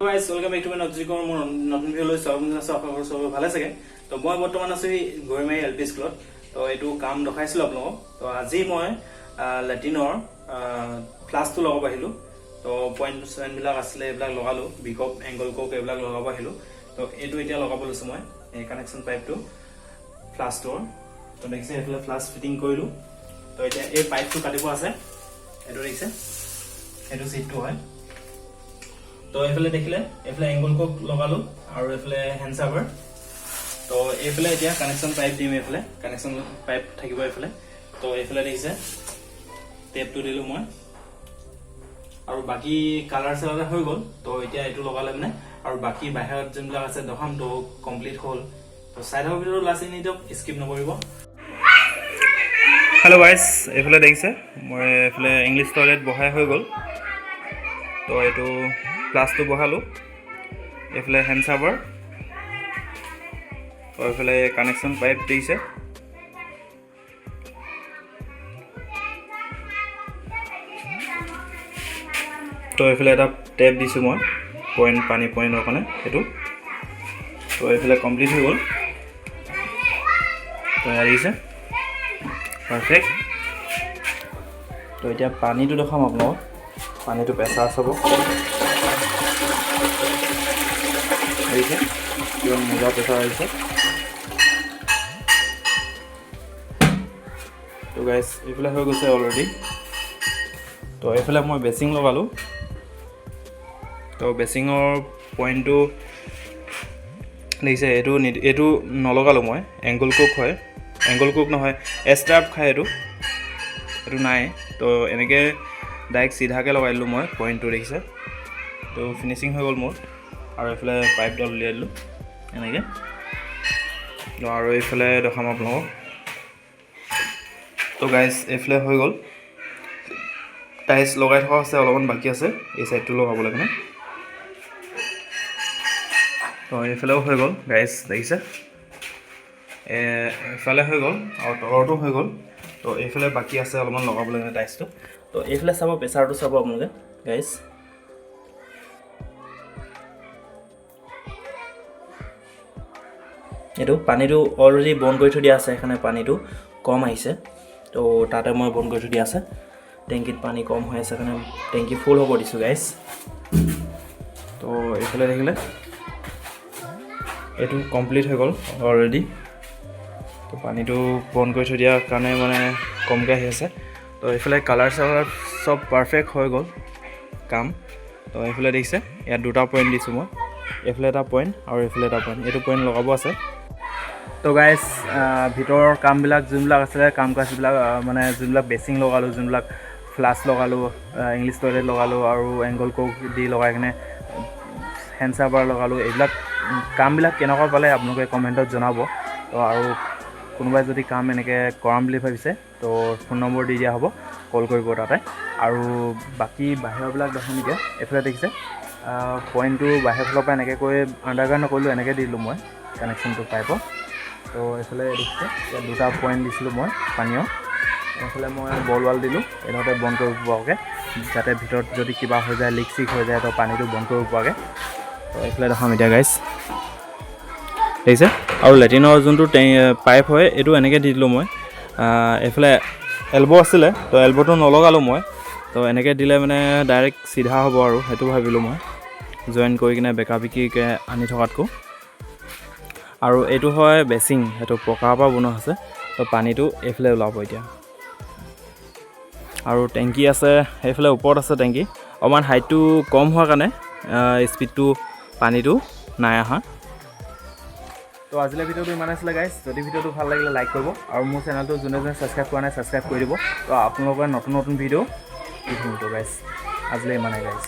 Guys, welcome back to my নতুন মোৰ নতুন ভিডিঅ'লৈ স্বাগতম জনাইছোঁ। আশা কৰোঁ চবে ভালে চাগে। তো মই বৰ্তমান আছোঁ এই গৰিমাৰী এল পি স্কুলত। তো এইটো কাম দেখাইছিলোঁ আপোনালোকক। তো আজি মই লেট্ৰিনৰ ফ্লাছটো লগাব আহিলোঁ। তো পইণ্ট চইণ্টবিলাক আছিলে, এইবিলাক লগালোঁ। বিকপ, এংগল কক এইবিলাক লগাব আহিলোঁ। তো এইটো এতিয়া লগাব লৈছোঁ মই, এই কানেকশ্যন পাইপটো ফ্লাছটোৰ। তো দেখিছে, এইফালে ফ্লাছ ফিটিং কৰিলোঁ। তো এতিয়া এই পাইপটো কাটিব আছে। এইটো দেখিছে, এইটো চিটটো হয়। তো এইফালে দেখিলে, এইফালে এংগল কক লগালো আৰু এইফালে হেণ্ড চাভাৰ। তো এইফালে এতিয়া কানেকশ্যন পাইপ দিম। এইফালে কানেকশ্যন পাইপ থাকিব এইফালে। তো এইফালে দেখিছে, টেপটো দিলো মই আৰু বাকী কালাৰ চালাৰ হৈ গ'ল। তো এতিয়া এইটো লগালে মানে আৰু বাকী বাহিৰত যোনবিলাক আছে দেখাম। তো কমপ্লিট হ'ল। তো চাই থাকক ভিডিঅ'টো, লাষ্ট নিদিয়ক, স্কিপ নকৰিব। হেল্ল' গাইছ, এইফালে দেখিছে, মই এইফালে ইংলিছ টয়লেট বহাই হৈ গ'ল। তো এইটো ফ্লাছটো বহালোঁ, এইফালে হেণ্ড চাভাৰ, তো এইফালে কানেকশ্যন পাইপ দিছে। তো এইফালে এটা টেপ দিছোঁ মই পইণ্ট, পানী পইণ্টৰ কাৰণে সেইটো। তো এইফালে কমপ্লিট হৈ গ'ল। তো এয়া দেখিছে, পাৰফেক্ট। তো এতিয়া পানীটো দেখাম আপোনালোকক। পানীটো প্ৰেছাৰ চাব, আহিছে, কিমান মজা প্ৰেছাৰ আহিছে। তো গাইছ, এইফালে হৈ গৈছে অলৰেডি। তো এইফালে মই বেচিং লগালোঁ। তো বেচিঙৰ পইণ্টটো দেখিছে, এইটো নলগালোঁ মই। এংগল কক হয়, এংগল কক নহয়, এষ্টাৰ্প খায় এইটো। এইটো নাই। তো এনেকৈ ডাইৰেক্ট চিধাকৈ লগাই দিলোঁ মই পইণ্টটো, দেখিছে। তো ফিনিচিং হৈ গ'ল মোৰ। আৰু এইফালে পাইপডাল উলিয়াই দিলোঁ এনেকৈ। তো আৰু এইফালে দেখাম আপোনালোকক। তো গাইজ, এইফালে হৈ গ'ল। টাইলছ লগাই থকা আছে, অলপমান বাকী আছে এই চাইডটো লগাবলৈ কাৰণে। তো এইফালেও হৈ গ'ল গাইজ, দেখিছে। এইফালে হৈ গ'ল আৰু তলৰটো হৈ গ'ল। তো এইফালে বাকী আছে অলপমান লগাবলৈ কাৰণে টাইলছটো। তো এইফালে চাব, প্ৰেছাৰটো চাব আপোনালোকে গাইজ। এইটো পানীটো অলৰেডি বন্ধ কৰি থৈ দিয়া আছে, সেইকাৰণে পানীটো কম আহিছে। তো তাতে মই বন্ধ কৰি থৈ দিয়া আছে। টেংকিত পানী কম হৈ আছে কাৰণে টেংকি ফুল হ'ব দিছোঁ গাইজ। তো এইফালে দেখিলে, এইটো কমপ্লিট হৈ গ'ল অলৰেডি। তো পানীটো বন্ধ কৰি থৈ দিয়াৰ কাৰণে মানে কমকৈ আহি আছে। তো এইফালে কালাৰ চালাৰ চব পাৰফেক্ট হৈ গ'ল কাম। তো এইফালে দেখিছে, ইয়াত দুটা পইণ্ট দিছোঁ মই, এইফালে এটা পইণ্ট আৰু এইফালে এটা পইণ্ট। এইটো পইণ্ট লগাব আছে। তো গাইজ, ভিতৰৰ কামবিলাক যোনবিলাক আছিলে, কাম কাজবিলাক, মানে যোনবিলাক বেচিং লগালোঁ, যোনবিলাক ফ্লাছ লগালোঁ, ইংলিছ টয়লেট লগালোঁ আৰু এংগল কক দি লগাই কিনে হেণ্ড চাভাৰ লগালোঁ, এইবিলাক কামবিলাক কেনেকুৱা পালে আপোনালোকে কমেণ্টত জনাব। তো আৰু কোনোবাই যদি কাম এনেকৈ কৰাম বুলি ভাবিছে, তো ফোন নম্বৰ দি দিয়া হ'ব, কল কৰিব তাতে। আৰু বাকী বাহিৰৰবিলাক দেখাম এতিয়া। এইফালে দেখিছে, পইণ্টটো বাহিৰৰ ফালৰ পৰা এনেকৈ কৰি আণ্ডাৰগ্ৰাউণ্ড নকৰিলোঁ, এনেকৈ দি দিলোঁ মই কানেকশ্যনটো পাইপৰ। তো এইফালে দেখিছে, ইয়াত দুটা পইণ্ট দিছিলোঁ মই পানীয়। এইফালে মই বল ৱাল দিলোঁ এইডোখৰতে বন্ধ কৰিব পৰাকৈ, যাতে ভিতৰত যদি কিবা হৈ যায়, লিক চিক হৈ যায়, তো পানীটো বন্ধ কৰিব পৰাকৈ। তো এইফালে দেখাম এতিয়া গাইজ, দেখিছে। আৰু লেট্ৰিনৰ যোনটো পাইপ হয়, এইটো এনেকৈ দি দিলোঁ মই। এইফালে এল্ব' আছিলে, তো এল্ব'টো নলগালোঁ মই। তো এনেকৈ দিলে মানে ডাইৰেক্ট চিধা হ'ব আৰু সেইটো ভাবিলোঁ মই, জইন কৰি কিনে বেকা বিকিকৈ আনি থকাতকৈ। আৰু এইটো হয় বেচিং, সেইটো পকাৰ পৰা বনোৱা হৈছে। তো পানীটো এইফালে ওলাব এতিয়া। আৰু টেংকি আছে সেইফালে, ওপৰত আছে টেংকি। অকণমান হাইটটো কম হোৱাৰ কাৰণে স্পীডটো পানীটো নাই অহা। তো আজিলৈ ভিডিঅ'টো ইমান আছিলে গাইজ। যদি ভিডিঅ'টো ভাল লাগিলে লাইক কৰিব আৰু মোৰ চেনেলটো যোনে যোনে ছাবস্ক্ৰাইব কৰা নাই, ছাবস্ক্ৰাইব কৰি দিব। তো আপোনালোকৰ নতুন নতুন ভিডিঅ' দি থাকিম। তো গাইজ, আজিলৈ ইমানে গাইজ।